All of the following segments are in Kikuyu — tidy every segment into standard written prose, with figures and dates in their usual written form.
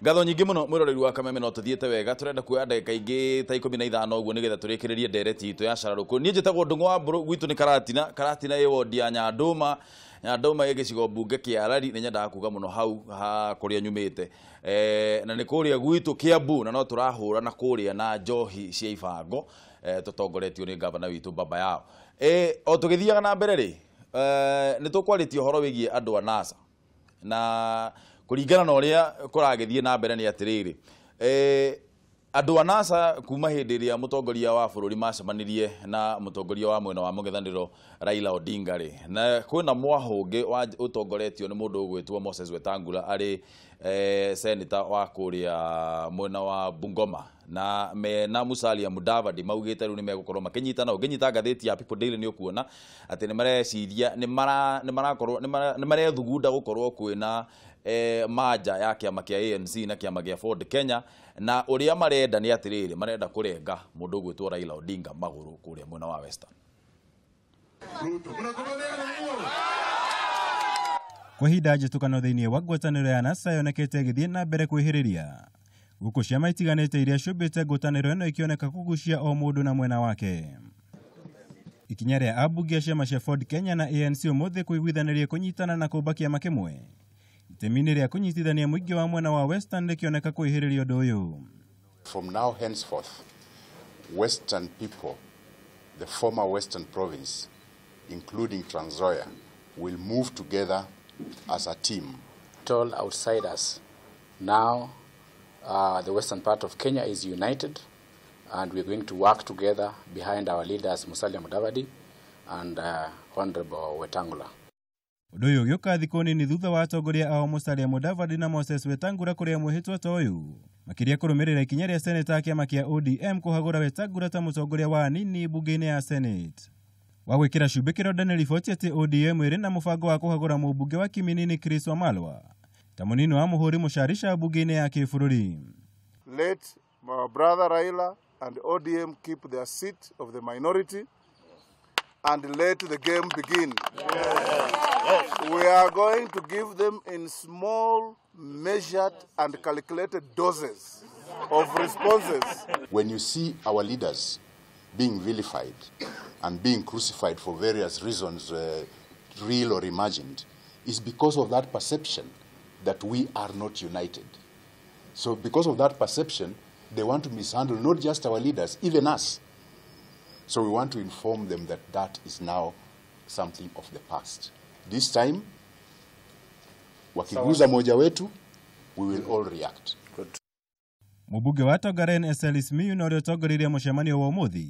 Ngatho nyingĩ mũno mwĩroreri wa Kameme, no tũthiĩte wega, tũrenda kuoya ndagĩka ingĩ ta 15 ũguo nĩgetha tũrĩkĩrĩrie ndereti itũ ya cararũkũ. Niĩ njĩtagwo Ndũng'ũ wa Mbũrũ, gwitũ nĩ Karatina. Karatina ĩ wondi ya Nyandũma. Nyandũma ĩ gĩcigo mbunge kĩa Arari. Nĩ nyendaga kuga mũno hau ha kũrĩa nyumĩte, na nĩ kũrĩa gwitũ Kiambu, na no tũrahũrana kũrĩa na njohi cia ibango, tũtongoretio nĩ gavana witũ Baba Yao. O tũgĩthiaga na mbere rĩ, nĩ tũkwarĩtie ũhoro wĩgiĩ andũ a NASA, na kũringana na ũrĩa kũragĩthiĩ na mbere nĩ atĩrĩrĩ, andũ a NASA kuma hĩndĩ ĩrĩa mũtongoria wa bũrũri macemanirie na mũtongoria wa mwena wa mũng'ethanĩro Raila Odinga rĩ, na kwĩna mwahũngĩ wa ũtongoretio nĩ mũndũ ũgwĩtwo Moses Wetangula, arĩ senator wa kũrĩa mwena wa Bungoma, na mena Musalia Mudavadi maugĩte rĩu nĩ megũkorwo makĩnyitana. Ũngĩnyita ngathĩti ya People Daily nĩ ũkuona atĩ nĩ mareciria nĩ marakorwo nĩ marethugunda gũkorwo kwĩna manja ya kĩama kĩa ANC na kĩama kĩa Ford Kenya, na ũrĩa marenda nĩ atĩrĩrĩ, marenda kũrenga mũndũ ũgwĩtwo Raila Odinga magũrũ kũrĩa mwena wa Western. Kwa ihinda njĩtũkano thĩinĩ wa ngwatanĩro ya NASA yonekete ĩgĩthiĩ na mbere kwĩhĩrĩria, gũkũ ciama itiganĩte iria ciũmbĩte ngwatanĩro ĩno ikĩoneka kũgucia o mũndũ na mwena wake. Ikinya rĩa ambunge a ciama cia Ford Kenya na ANC ũmũthĩ kũiguithanĩria kũnyitana na kũmba kĩama kĩmwe itemi-inĩ rĩa kũnyitithania mũingĩ wa mwena wa Western rĩkĩoneka kwĩhĩrĩria ũndũ ũyũ. From now henceforth, Western people, the former Western province, including Trans Nzoia, will move together as a team. All outsiders, now the western part of Kenya is united, and we're going to work together behind our leaders Musalia Mudavadi and Honorable Wetangula. Ũndũ ũyũ ũgĩũka thikũ nini thutha wa atongoria ao Musalia Mudavadi na Moses Wetangula kũrĩa mwĩhĩtwa ta ũyũ, makĩria kũrũmĩrĩra ikinya rĩa seneta a kĩama kĩa ODM kũhagũra Wetangula ta mũtongoria wa anini mbunge-inĩ ya Senate. Wa gwĩkĩra cumbĩ kĩronda nĩ riboti atĩ ODM ĩrĩ na mũbango wa kũhagũra mũmbunge wa Kiminini Chris Wamalwa ta mũnini wa mũhũri mũcarica mbunge-inĩ ya kĩbũrũri. Let my brother Raila and ODM keep their seat of the minority and let the game begin. We are going to give them in small, measured and calculated doses of responses. When you see our leaders being vilified and being crucified for various reasons, real or imagined, is because of that perception that we are not united. So because of that perception, they want to mishandle not just our leaders, even us. So we want to inform them that that is now something of the past. This time, wakiguza moja wetu, we will all react. Mũmbunge wa Tongaren Eseli Simiyu na ũrĩa ũtongoririe mũcemanio wa ũmũthĩ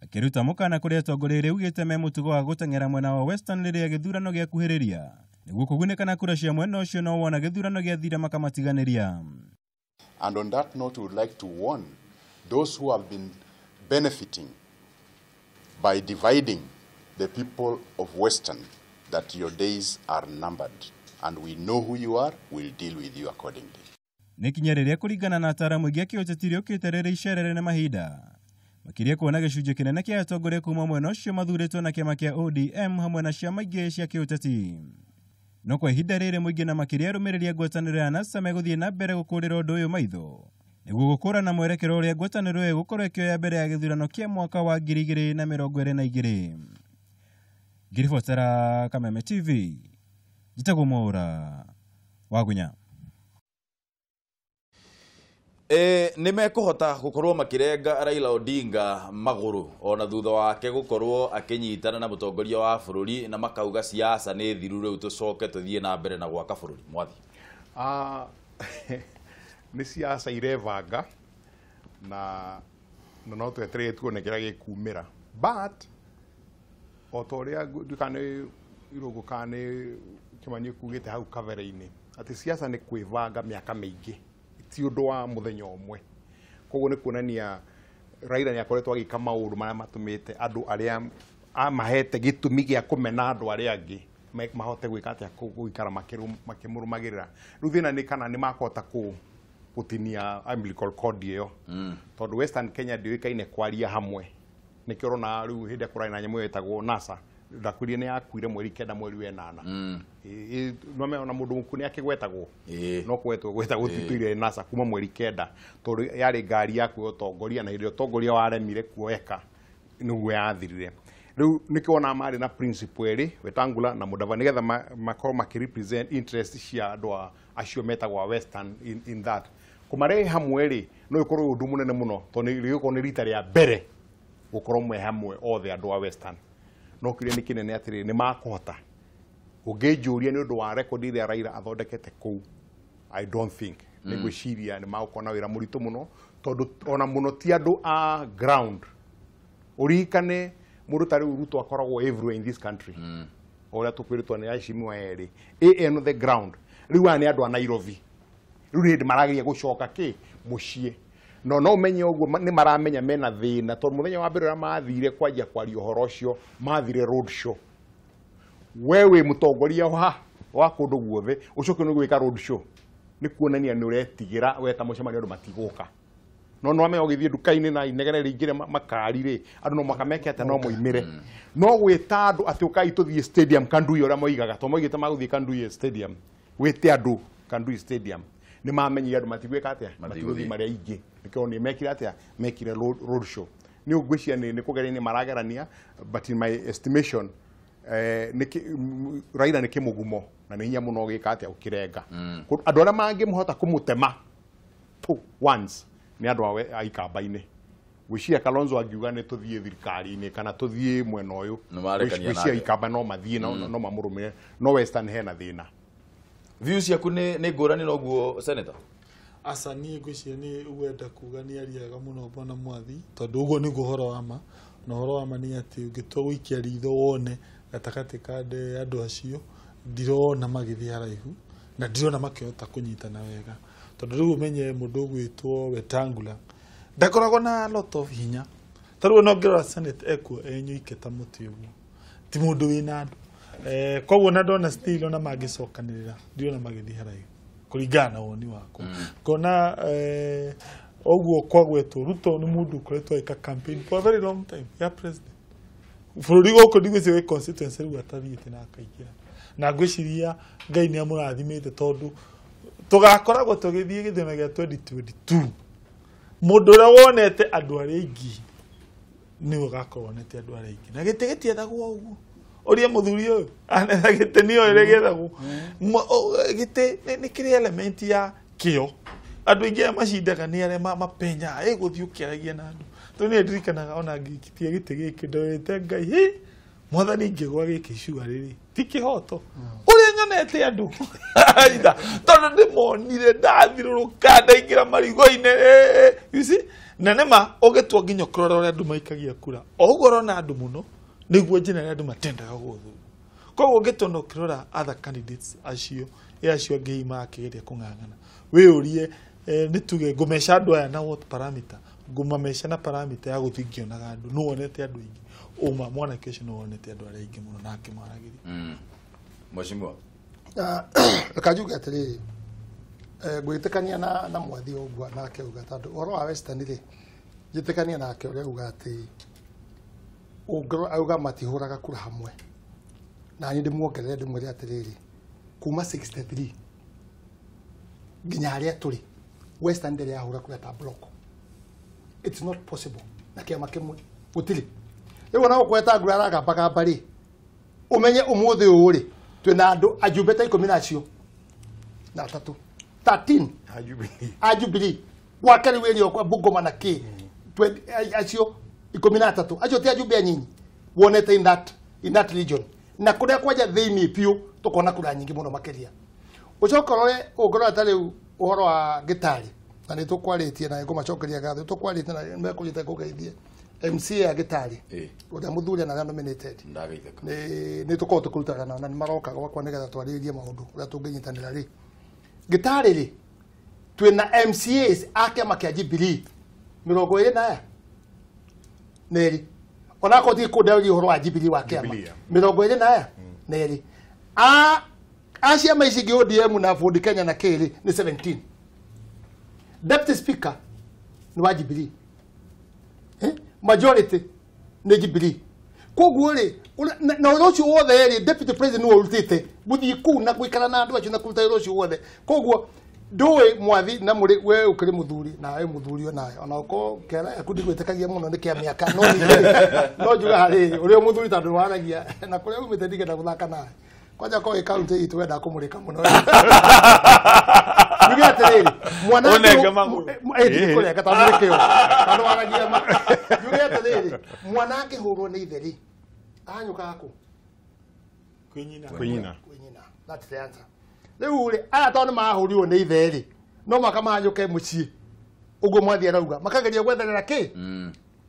akĩruta mũkana kũrĩ atongoria arĩa augĩte me mũtugo wa gũteng'era mwena wa Western rĩrĩa gĩthurano gĩakuhĩrĩria nĩguo kũgunĩka na kura cia mwena ũcio, no wona gĩthurano gĩathira makamatiganĩria. And on that note, we would like to warn those who have been benefiting by dividing the people of Western that your days are numbered, and we know who you are, we'll deal with you accordingly. Nĩ ikinya rĩrĩa kũringana na ataaramu aingĩ a kĩũteti rĩũkĩte rĩrĩ icerere na mahinda, makĩria kuona gĩcunjĩ kĩnene kĩa atongoria kuma mwena ũcio mathurĩtwo na kĩama kĩa ODM hamwe na ciama ingĩ cia kĩũteti. No kwa ihinda rĩrĩ mũingĩ na makĩria arũmĩrĩri a ngwatanĩro ya NASA megũthiĩ na mbere gũkũrĩra ũndũ ũyũ maitho nĩguo gũkũrana mwerekero ũrĩa ngwatanĩro ĩyo ĩgũkorwo ĩkĩoya mbere ya gĩthurano kĩa mwaka wa 2022. Ngĩribotera Kameme TV, njĩtagwo Mwaũra Wagunya. Nĩ mekũhota gũkorwo makĩrenga Raila Odinga magũrũ ona thutha wake gũkorwo akĩnyitana na mũtongoria wa bũrũri, na makauga siasa nĩ thiru, rĩu tũcoke tũthiĩ na mbere na gwaka bũrũri. Mwathi. Nĩ siasa irebanga na no twetereire tuone kĩrĩa gĩkumĩra, but o ta ũrĩa nduĩka nĩ Irũngũ kana nĩ Kĩmani kugĩte hau kabere-inĩ atĩ siasa nĩ kwĩbanga mĩaka mĩingĩ, ti ũndũ wa mũthenya ũmwe. Koguo nĩ kuonania Raila nĩ akoretwo agĩka maũndũ marĩa matũmĩte andũ arĩa amahete gĩtũmi gĩa kũmena andũ arĩa angĩ mahote gwĩka atĩa, gũikara makĩmũrũmagĩrĩra. Rĩu thĩna nĩ kana nĩ makũhota gũtinia umbilical cord ĩyo, tondũ Western Kenya ndĩũĩkaine kwaria hamwe. Nĩkĩo ũrona rĩu hĩndĩ ĩrĩa kũrarĩ na nyamũ ĩyo ĩtagwo NASA, Ndakwĩrire nĩ yakuire mweri 9 mweri wa 8. No me ona mũndũ mũkuũ nĩ akĩgwetagwo. No kwetwo gwetagwo tituire NASA kuma mweri 9 tondũ yarĩ ngari ya kuoya ũtongoria na hĩndĩ ĩrĩa ũtongoria waremire kuoeka nĩguo yathirire. Rĩu nĩkĩo ona marĩ na principle ĩrĩ Wetangula na Mudavadi nĩgetha makorwo makĩrepresent interest cia andũ acio metagwo a Western in that. Kũmarehe hamwe rĩ no ĩkorwo ũndũ mũnene mũno tondũ rĩgũkorwo nĩ rita rĩa mbere gũkorwo mwe hamwe othe andũ a Western. No kĩũria nĩ kĩnene atĩrĩrĩ nĩ makũhota. Ũngĩnjũria nĩ ũndũ wa record ĩrĩa Raila athondekete kũu, I don't think nĩ ngwĩciria nĩ magũkorwo na wĩra mũritũ mũno tondũ ona mũno ti andũ a ground. Ũririkane mũndũ ta rĩu Ruto akoragwo everywhere in this country. Ũrĩa tũkwĩrĩtwo nĩ aheshimiwa erĩ AN the ground. Rĩu aya nĩ andũ a Nairobi. Rĩu nĩ hĩndĩ marageria gũcoka kĩ mũciĩ. No no menye ũguo nĩ maramenya mena thĩna tondũ mũthenya wa mbere ũrĩa mathire kwanjia kwaria ũhoro ũcio mathire road show. We wĩ mũtongoria wa kũndũ guothe ũcoke nĩ gwĩka road show nĩ kuonania nĩ ũretigĩra weta mũcemanio andũ matigũka. No no ame ũgĩthiĩ nduka-inĩ na inegene rĩingĩre makari rĩ andũ no makameke atĩa no moimĩre. No gwĩta andũ atĩ ũkai tũthiĩ stadium Kandui ũrĩa moigaga tondũ moigĩte magũthiĩ Kandui stadium wĩte andũ Kandui stadium nĩ mamenyire andũ matigwĩka atĩa matigũthiĩ marĩa aingĩ nĩkĩo nĩ mekire atĩa mekire road show. Nĩ ngwĩciria nĩ kũgeria nĩ maragerania but in my estimation Raila nĩ kĩmũgumo na nĩ hinya mũno gĩka atĩa ũkĩrenga. Andũ arĩa mangĩmũhota kũmũtema once nĩ andũ a ikamba-inĩ. Gwĩciria Kalonzo angiuga nĩ tũthiĩ thirikari-inĩ kana tũthiĩ mwena ũyũ gwĩciria ikamba no mathiĩ no mamũrũmĩrĩre no Western hena thĩna. Views ciaku nĩ ngũrani noguo Senator? Aca niĩ ngwĩciria nĩ wenda kuga nĩ ariaga mũno bwana Mwathi tondũ ũguo nĩguo ũhoro wa ma na ũhoro wa ma nĩ atĩ ũngĩtua gũikia ritho wone gatagatĩ ka andũ acio ndirona magĩthiĩ haraihu na ndirona makĩhota kũnyitana wega tondũ rĩu ũmenye mũndũ ũgwĩtwo Wetangula ndakoragwo na lot of hinya ta rĩu ona ũngĩrora Senate ekuo enyuike ta mũtĩ ũguo ti mũndũ wĩna andũ koguo na ndona still ona mangĩcokanĩrĩra ndirona magĩthiĩ haraihu kũringana na woni wakwa. Ngona ũguo kwagwetwo Ruto nĩ mũndũ ũkoretwo agĩka campaign for a very long time ya president bũrũri gũkũ ndigwĩciria gwĩ constituency rĩu atathiĩte na akaingĩra na ngwĩciria Ngai nĩ amũrathimĩte tondũ tũgakoragwo tũgĩthiĩ gĩthurano gĩa 2022 mũndũ ũrĩa wonete andũ arĩa aingĩ nĩwe ũgakorwo wonete andũ arĩa aingĩ na gĩtĩ gĩtiethagwo ũguo ũrĩa mũthuri ũyũ anetha gĩtĩ nĩyo ĩrĩa gĩethagwo gĩtĩ nĩ kĩrĩ element ya kĩo andũ aingĩ arĩa macindaga nĩ arĩa mapenyaga ĩgũthiĩ ũkĩaragia na andũ tondũ niĩ ndirikanaga ona ngĩkitia gĩtĩ gĩkĩ ndoete Ngai hĩ mwathani ingĩgwa gĩkĩ icua rĩrĩ ti kĩhoto ũrĩa nyonete andũ aitha tondũ ndĩmonire ndathirũrũka ndaingĩra marigo-inĩ you see na nĩma ũgĩtua nginya ũkĩrora ũrĩa andũ maikagia kura o ũguo ũrona andũ mũno nĩguo njĩra ĩrĩa andũ matendaga gũthurwo koguo ũngĩtua na ũkĩrora other candidates acio acio angĩ makĩgeria kũng'ang'ana wĩyũrie nĩ tuge ngũmeca andũ aya na what parameter ngũmameca na parameter ya gũthiĩ ngĩonaga andũ nũ wonete andũ aingĩ ũma mwanake ũcio nĩ wonete andũ arĩa aingĩ mũno na akĩmaragĩria. Mheshimiwa reka njuge atĩrĩrĩ ngwĩtĩkania na Mwathi ũguo nake auga tondũ ũhoro wa Western rĩ njĩtĩkania nake ũrĩa auga atĩ auga matihũraga kura hamwe na niĩ ndĩmuongerere ndĩmwĩre atĩrĩrĩ kuma 63 nginya harĩa tũrĩ Western ndĩrĩ yahũra kura ta block. It's not possible na kĩama kĩmwe gũtirĩ. Rĩu ona gũkũ Wetangula aragambagamba rĩ ũmenye ũmũthĩ ũyũ rĩ twĩna andũ ajumbe ta 13 na 13 a Jubilee gwake rĩu ĩrĩa kwa Bungoma na kĩ acio 13 acio ti ajumbe anyinyi wonete in that region na kũrĩa kwanja thĩinĩ biũ tũkona kura nyingĩ mũno makĩria. Ũcoke ũrore ũngĩrora ta rĩu ũhoro wa Gĩtarĩ na nĩ tũkwarĩtie na ngũmacokeria ngatho tũkwarĩtie na mekũnyita ngũgeithie MCA ya Gĩtarĩ ũrĩa mũthuri na arĩa nominated nĩ tũkoragwo tũkĩrutana nao na nĩ maroka gwakwa nĩgetha twarĩrĩrie maũndũ ũrĩa tũngĩnyitanĩra rĩ Gĩtarĩ rĩ twĩna MCAs a kĩama kĩa Jubilee 22 onakorwo ti kũndarĩria ũhoro wa Jubilee wa kĩama 22 a ciama ici ingĩ ODM na Ford Kenya na kĩrĩ nĩ 17. Deputy Speaker nĩ wa Jubilee, majority nĩ Jubilee. Koguo rĩ na ũrĩa ũcio wothe rĩ deputy president nĩwe ũrutĩte gũthiĩ kũu na gũikara na andũ acio na kũruta wĩra ũcio wothe. Koguo ndũĩ Mwathi na mũrĩ we ũkĩrĩ mũthuri nawe mũthuri onawe ona ũkorwo kĩara yaku ndigwĩtĩkagia mũno nĩ kĩa mĩaka no no njuga harĩ ũrĩa mũthuri tondũ waragia na kũrĩa umĩte ndingĩenda gũthaka nawe kwanja korwo ĩ kaunti itũ wenda kũmũrĩka mũno. Njuge atĩrĩrĩ mwana ndikũrenga tondũ nĩ kĩo tondũ waragia ma. Njuge atĩrĩrĩ mwana angĩhũrwo nĩ ithe rĩ anyũkaga kũ? Kwĩ nyina. Kwĩ nyina. That's the answer. Rĩu rĩ aya tondũ nĩ mahũrirwo nĩ ithe rĩ no maka mahanyũke mũciĩ ũguo Mwathi arauga makageria gwetherera kĩ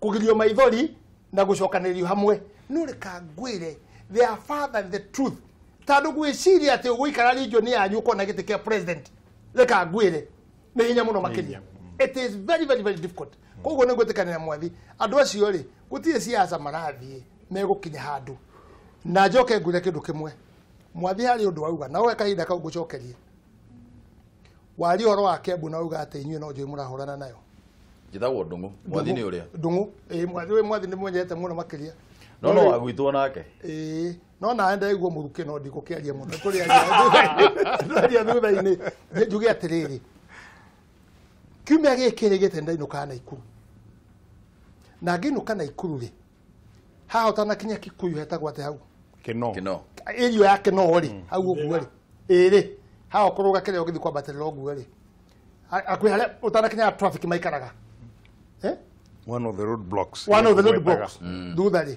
kũgirio maithori na gũcokanĩrĩrio hamwe. No reka ngwĩre they are farther than the truth tondũ gwĩciria atĩ ũgũikara region yanyu ũkona gĩtĩ kĩa president reka ngwĩre nĩ hinya mũno makĩria. It is very very very difficult. Koguo nĩ ngwĩtĩkanĩra Mwathi andũ acio rĩ gũtirĩ siasa marathiĩ megũkinya handũ. Na njoke ngwĩre kĩndũ kĩmwe Mwathi harĩ ũndũ wauga na we kahinda kau ngũcokerie waria ũhoro wa Kiambu na uga atĩ inyuĩ no njũĩ mũrahũrana nayo. Njĩtagwo Ndung'u. Mwathi nĩ ũrĩa Ndung'u ĩĩ Mwathi ũyũ Mwathi nĩ mwenyete mũno makĩria no no wagwitwo nake ĩĩ no nawe ndaigua mũrukĩ no ndigũkĩaria mũno tũrĩaria thutha-inĩ. Njuge atĩrĩrĩ kiumia gĩkĩ rĩ gĩte ndainũkaga Naikuru na ngĩinũka Naikuru rĩ haha ũtanakinya Kikuyu hetagwo atĩ hau Kino. Area ya Kino rĩ hau ũguo rĩ ĩrĩ haha ũkũrũga kĩrĩa ũgĩthiĩ kwambatĩrĩra ũguo rĩ hakuhĩ harĩa ũtanakinya traffic maikaraga one of the road blocks. One of the road blocks thutha rĩ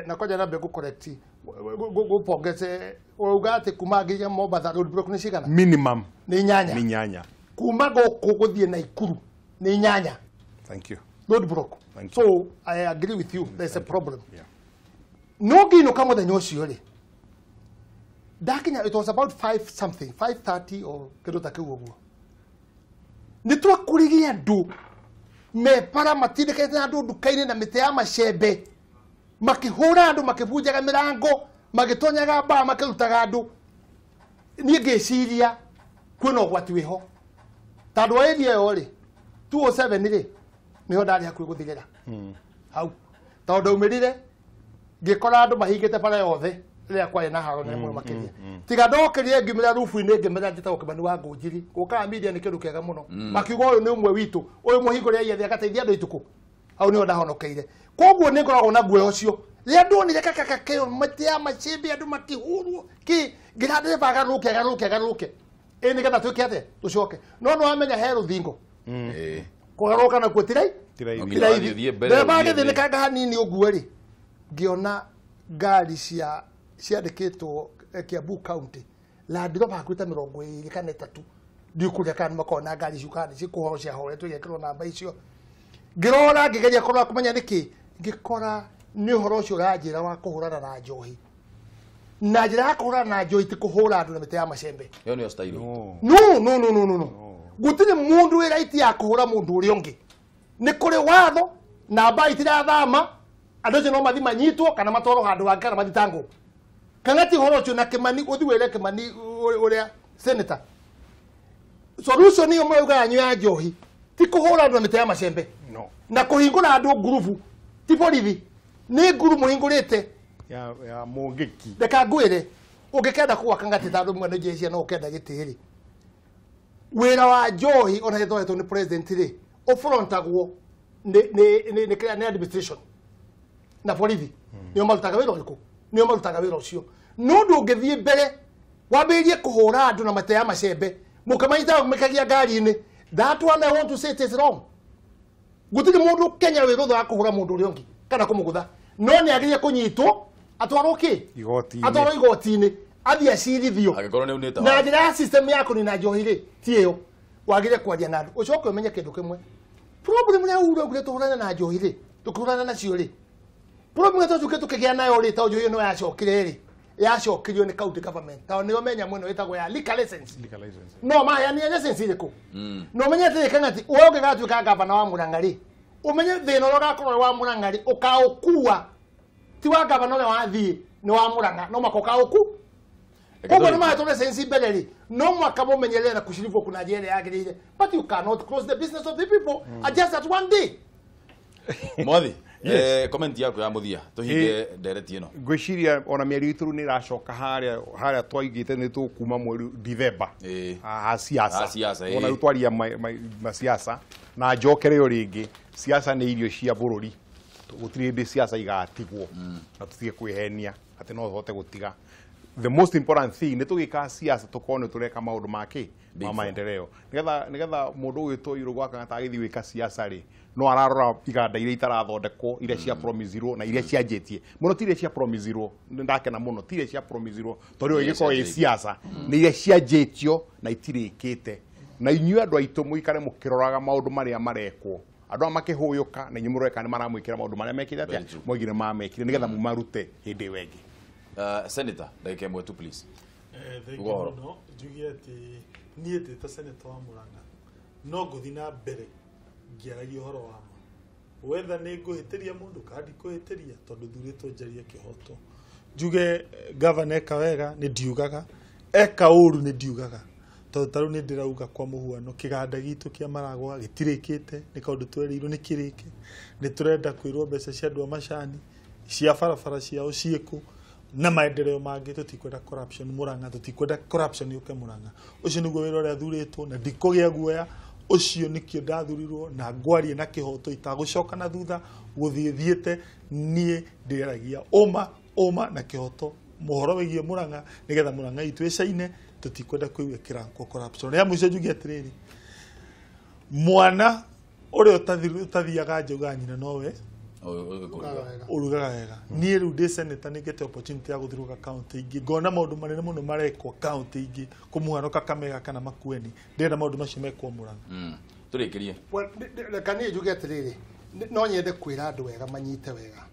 na kwanja nambe ngũ-correct ngũpongeze ũrauga atĩ kuma nginya Mombatha road block nĩ cigana? Minimum nĩ inyanya. Nĩ inyanya. Kuma gũkũ gũthiĩ Naikuru nĩ inyanya. Thank you. Road block. Thank you. So I agree with you there's a problem. Yeah. No ngĩinũka mũthenya ũcio rĩ ndakinya it was about 5 something 5:30 or kĩndũ ta kĩu ũguo nĩ twakũririe andũ mepara matindĩkĩte andũ nduka-inĩ na mĩtĩ ya macembe makĩhũra andũ makĩbunjaga mĩrango magĩtonyaga mbaa makĩrutaga andũ. Niĩ ngĩciria kwĩna ũgwati wĩho tondũ wa area ĩyo rĩ 207 rĩ nĩho ndarĩ hakuhĩ gũthirĩra hau tondũ ndaumĩrire ngĩkora andũ mahingĩte bara yothe rĩrĩa kwarĩ na haro nene mũno makĩria. Tiga ndokĩrire ngiumĩra rubu-inĩ ngĩmera njĩtagwo Kĩmani wa Ngũnjiri gũkaga media nĩ kĩndũ kĩega mũno makiuga ũyũ nĩ ũmwe witũ ũyũ mũhingũre aiathe agateithia andũ itukũ hau nĩho ndahonokeire. Koguo nĩ ngoragwo na guoya ũcio rĩrĩa ndonire kakaka kĩo mĩtĩ ya macembe andũ makĩhũrwo kĩ ngĩra ndereba agarũrũke agarũrũke agarũrũke ĩ nĩgetha twĩke atĩa tũcoke no nĩ wamenya he rũthingo kũgarũrũka nakuo ti raithi. Ndereba agĩthĩnĩkanga hanini ũguo rĩ ngĩona ngari cia ciandĩkĩtwo Kiambu County Land Rover hakuhĩ ta 23 kana 3 ndikũria kana makoragwo na ngari icio kana cikũhoro ciahoretwo igekĩrwo namba icio. Ngĩrora ngĩgeria kũrora kũmenya nĩkĩ ngĩkora nĩ ũhoro ũcio ũranjĩra wa kũhũrana na njohi na njĩra ya kũhũrana na njohi ti kũhũra andũ na mĩtĩ ya macembe. Ĩyo nĩyo style. No no no no no gũtirĩ mũndũ wĩ right ya kũhũra mũndũ ũrĩa ũngĩ. Nĩ kũrĩ watho namba itirathama andũ acio no mathi manyitwo kana matwarwo handũ hangĩ kana mathitangwo. Kana ti ũhoro ũcio na Kĩmani ũthiĩ wĩre Kĩmani ũrĩa senator solution ĩyo mũrauga yanyu ya njohi ti kũhũra andũ na mĩtĩ ya macembe na kũhingũra andũ ngurubu ti borithi nĩ nguru mũhingũrĩte ya mũngĩki. Reka ngwĩre ũngĩkenda kũgwaka ngatĩ tondũ mwene jeshi no ũkenda gĩtĩ rĩ wĩra wa njohi ona ĩthoetwo nĩ president rĩ ũfrontagwo nĩ administration na borithi nĩo marutaga wĩra ũrĩkũ nĩo marutaga wĩra ũcio. No ndũngĩthiĩ mbere wambĩrĩrie kũhũra andũ na mĩtĩ ya macembe mũkĩmanyitaga mũmĩkagia ngari-inĩ. That one I want to say it is wrong. Gũtirĩ mũndũ Kenya wĩ rũtha wa kũhũra mũndũ ũrĩa ũngĩ kana kũmũgũtha no nĩ agĩrĩire kũnyitwo atwarwo kĩ atwarwo igoti-inĩ athiĩ acirithio angĩkorwo nĩ aunĩte na njĩra ya system ya kũnina njohi rĩ ti ĩyo wagĩrĩire kwaria na andũ ũcoke ũmenye kĩndũ kĩmwe problem ĩrĩa Uhuru augire tũhũrane na njohi rĩ tũkĩhũrana nacio rĩ problem ĩrĩa twacokire tũkĩgĩa nayo rĩ tondũ njohi ĩno yacokire rĩ yacokirio nĩ county government tondũ nĩo menya mwena wĩtagwo ya liquor license. No maheanire license irĩkũ no ũmenye atĩrĩ Kang'ati we ũngĩgatuĩka gavana wa Murang'a rĩ ũmenye thĩna ũrĩa ũgakorwo wa Murang'a rĩ ũkaũkua ti wa gavana ũrĩa wathiĩ nĩ wa Murang'a no maka ũkaũku koguo nĩ mahetwo license mbere rĩ no mwaka mũmenyerere na kũciribwo kuna njĩra ĩrĩa yagĩrĩire but you cannot close the business of the people just at one day. Mwathi Comment yaku ya muthia tuhinge ndereti ino. Ngwiciria ona mĩario itũ nĩ ĩracoka harĩa twaigĩte nĩ tũkuma mweri Dithemba. Ha siasa. Ona rĩu twaria masiasa na njokere o rĩngĩ siasa nĩ irio cia bũrũri. Gũtirĩ hĩndĩ siasa igatigwo na tũtige kwĩhenia atĩ no tũhote gũtiga. The most important thing nĩ tũgĩka siasa tũkorwo nĩ tũreka maũndũ make ma maendeleo nĩgetha mũndũ ũgwĩtwo Irũngũ wa Kang'ata agĩthiĩ gwĩka siasa rĩ no ararora iganda iria itarathondekwo iria cia promisirwo na iria cianjĩtie mũno ti iria cia promisirwo ndakena mũno ti iria cia promisirwo tondũ ĩyo ĩgĩkorwo ĩ siasa nĩ iria cianjĩtio na itirĩkĩte na inyuĩ andũ aitũ mũikare mũkĩroraga maũndũ marĩa marekwo andũ aya makĩhũyũka na inyuĩ mũrore kana nĩmaramwĩkĩra maũndũ marĩa mekĩte atĩa moigire mamekire nĩgetha mũmarute hĩndĩ ĩyo ĩngĩ. Senator, ndagĩka ĩmwe tu please. Thank you mũno. Njuge atĩ niĩ ndĩ ta senator wa Murang'a no ngũthiĩ na mbere ngĩaragia ũhoro wa ma wetha nĩ ngũhĩtĩria mũndũ kana ndikũhĩtĩria tondũ thurĩtwo njarie kĩhoto. Njuge gavana eka wega nĩ ndiugaga, eka ũru nĩ ndiugaga tondũ ta rĩu nĩ ndĩrauga kwa mũhuano kĩganda gitũ kĩa Maragwa gĩtirĩkĩte nĩ kaũndũ twerĩirwo nĩ kĩrĩke. Nĩ tũrenda kwĩrwo mbeca cia andũ a macani cia barabara ciao ciĩkũ na maendeleo mangĩ. Tũtikwenda corruption Murang'a, tũtikwenda corruption yũke Murang'a. Ũcio nĩguo wĩra ũrĩa thurĩtwo na ndikũgĩa guoya. Ũcio nĩkĩo ndathurirwo na ngwarie na kĩhoto itagũcoka na thutha gũthiĩ thiĩte. Niĩ ndĩaragia ũma ũma na kĩhoto mũhoro wĩgiĩ Murang'a nĩgetha Murang'a itũ ĩcaine. Tũtikwenda kũigua kĩrango corruption. Rĩa mũico njuge atĩrĩrĩ, mwana ũrĩa ũtathiaga nja ugaga nyina nowe urugaga wega. Niĩ rĩu ndĩ senator nĩ ngĩte opportunity ya gũthiũrũrũka county ingĩ ngona maũndũ manene mũno marekwo county ingĩ kũmũhano Kakamega kana Makueni. Ndĩrenda maũndũ macio mekwo Murang'a. Tũrĩkĩrie. Reka niĩ njuge atĩrĩrĩ, no nyende kwĩra andũ wega manyite wega.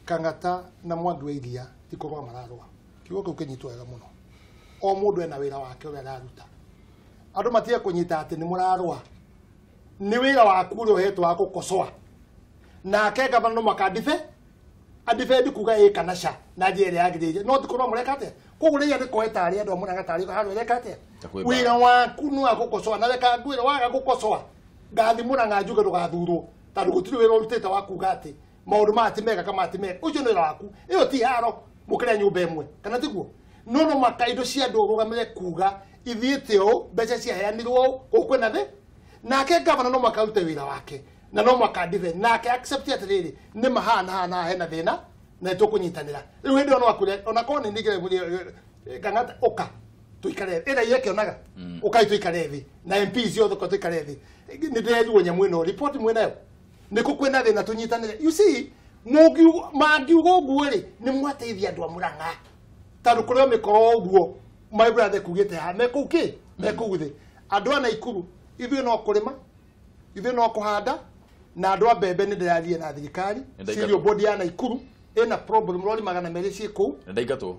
Kang'ata na Mwangi wa Iria ti kũrũa mararũa. Kiugo kĩu kĩnyitwo wega mũno. O mũndũ ena wĩra wake ũrĩa araruta. Andũ matige kũnyita atĩ nĩ mũrarũa. Nĩ wĩra waku ũrĩa ũhetwo wa gũkocoa. Nake gavana no mũhaka andibedi kuga ĩ kana ca na njĩra ĩrĩa yagĩrĩire no ti kũrũa mũreka atĩa. Koguo rĩrĩa nĩ koe tarĩ andũ a Murang'a tarĩ harĩa ũreka atĩa. Wĩra waku nĩ wa gũkocoa na reka ngwĩre waga gũkocoa ngathi Murang'a njuge ndũgathurwo tondũ gũtirĩ wĩra ũrutĩte wa kuga atĩ maũndũ maya ti mega kana ti mega. Ũcio nĩ wĩra waku. Ĩyo ti haro mũkĩrĩa nyũmba ĩmwe kana tiguo. No no maka indo cia andũ ũrũgamĩre kuga ithiĩte ũũ mbeca ciaheanirwo ũũ gũkũ kwĩna thĩ. Nake gavana no mũhaka arute wĩra wake na no mũhaka defend nake accept atĩrĩrĩ nĩ mahana hana hena thĩna na nĩtũkũnyitanĩra. Rĩu hĩndĩ ĩyo no akũre ona korwo nĩ ningĩ Kang'ata ũka tũikare ĩra yekĩonaga ũkai tũikare thĩ na MP ciothe ũka tũikare thĩ nĩ ndĩrerirwo nyamũ ĩno report mwĩnayo nĩkũ kwĩna thĩna tũnyitanĩre. You see mangiuga ũguo rĩ nĩ mwateithia andũ a Murang'a tondũ kũrĩa mĩkoro ũguo my brother kugĩte ha mekũu kĩ mekũu thĩ. Andũ a Naikuru ithuĩ no kũrĩma ithuĩ no kũhanda na andũ a mbembe nĩ ndĩraria na thirikari Cereal Board ya Naikuru ĩna problem rori 200 ciĩ kũu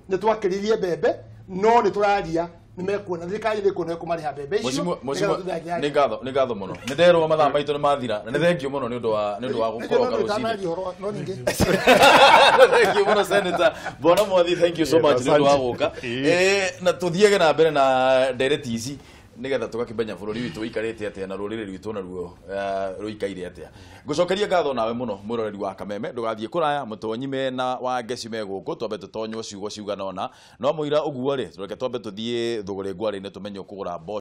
nĩ twakĩririe mbembe no nĩ tũraria nĩ mekuona thirikari nĩ ĩkuona ĩkũmarĩha mbembe icio. Nĩ ngatho mũno nĩ nderwo mathaa maitũ nĩ mathira na nĩ thengio mũno nĩ ũndũ wa gũkoroka rũcinĩ. Thank you mũno Senator Bwana Mwathi, thank you so much nĩ ũndũ wa gũka na tũthiage na mbere na ndereti ici nigetha tũgakĩmenya bũrũri witũ ũikarĩte atĩa na rũrĩrĩ rwitũ naruo rũikaire atĩa. Ngũcokeria ngatho nawe mũno mwĩroreri wa Kameme, ndũgathiĩ kũraya mũtonyi mena wa ngeci me gũkũ twambe tũtonywo ciugo ciugana ũna no mũira ũguo rĩ reke twambe tũthiĩ thũgũrĩ ngwarĩ-inĩ tũmenye ũkũgũra mboco.